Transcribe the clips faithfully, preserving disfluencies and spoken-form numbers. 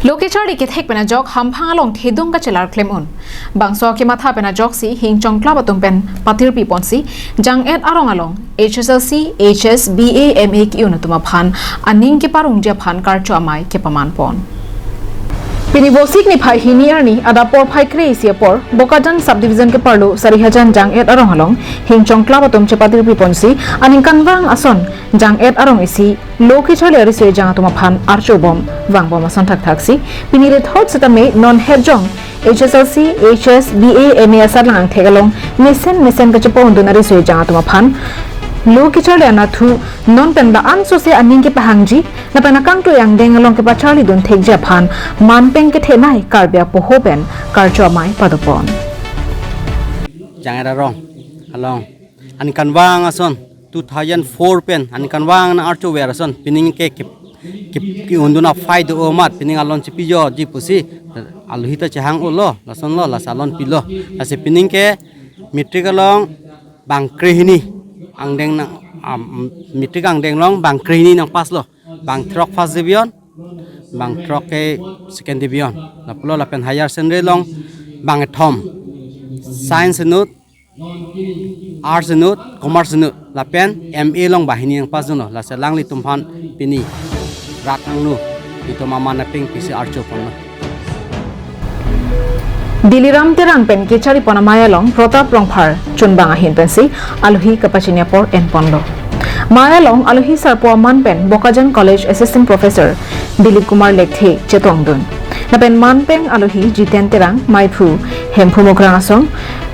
Lo kecharli kethek pen ajok hamphang along thedung kachelar klem un. Bangso kematha pen ajoksi Hingchong Club atum pen patirpi ponsi Jang-et arong along H S L C, H S, B A, M A ki-un atum aphan aning keparungji aphan karcho amei kepaman pon. Pini Vosik niphai hini arni adap porphai kre-isi apor Bokajan Subdivision keparlo Sarihajan Jang-et arong along Hingchong Club atum chepatirpi ponsi aningkanvang ason Jang-et arong isi lo kecharli ariso ejang atum aphan archo bom vangbom ason thakthaksi pini rithot setame non hetjong H S L C, H S, B A, M A asatlang angthek along mesen mesen kachepo-undun ariso ejang atum aphan lo kecharli anatthu non pen la-an sose aning kepahangji lapen akangtui angdeng along kepacharlidun thekji aphan manpeng kethenei Karbi apoho pen karcho amei padopon. Jang-et arong along aningkanvang ason two thousand four pen aningkanvang nang archo ver ason pining ke ke ke, ke-undun aphai do amat pining alon chepijoji pusi aluhi ta chehang-olo, lasonlo, lasi alon pilo. Lasi pining ke matric along bang krehini angdeng nang, am, matric angdeng along bang krehini nang pass lo, bang throk first division, bang throk ke second division, lapulo lapen higher secondary along bang kethom, science inut, arts inut, commerce inut, lapen M A along banghini nang pass dunlo. Lasi alanglitum aphan pini rat angno itum aman apeng pisi archo ponlo. Diliram Terang pen kecharli pon amei along Protap Rongphar chunbang ahin pensi aluhi kapachini apor en ponlo. Mei along aluhi sarpo aman pen Bokajan College Assistant Professor Dilip Kumar Lekthe chetongdun. Lapen manpeng aluhi Jiten Terang, meiphu Hemphu Mokrang Asong,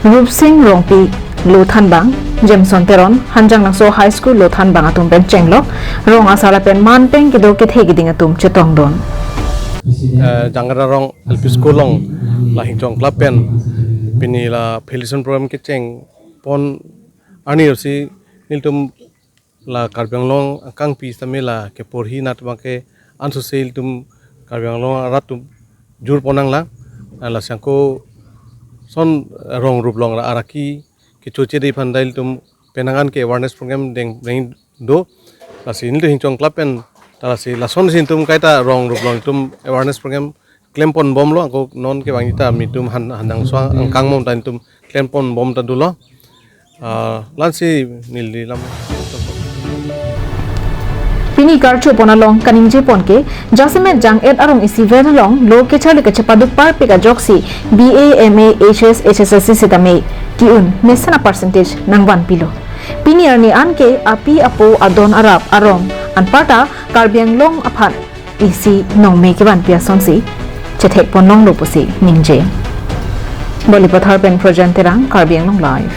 Rupsing Rongpi lo thanbang, Jameson Teron, Hanjanglangso High School lo thanbang atum pen chenglok, rong asar lapen manpeng kedo kethe keding atum chetongdun. Eh, Jang-et arong L P School along la Hingchong Club pen pini la felicitation program kecheng pon arni si nelitum la Karbi Anglong akangpi setame la keporhi nat abang ke ansose ilitum Karbi Anglong arat atum jur pon nanglang. Ah, lasi angko son rong rup along ra araki kechochedei aphan ta ilitum penang an ke awareness program deng deng do. Lasi nelitum Hingchong Club pen ta lasi lasonsi nelitum kaita rong rup along ilitum awareness program klem pon bomlo, angko non kevang ita nelitum han hanang suang angkang mom ta nelitum klem pon bom ta dolo. Ah, la-ansi neli lam. Pini karcho pon along kaningje pon ke, jasemet Jang-et arong isi ver along lo kecharli kachepaduk parpik ajoksi B A, M A, H S, H S L C setame ki-un mesen a-percentage nangvanpilo. Pini arni an ke api apo adon arap arong anparta Karbi Anglong aphan isi nongme kevanpi asonsi chethek pon longlo pusi ningje. Balipathar pen Projan Terang, Karbi Anglong Live.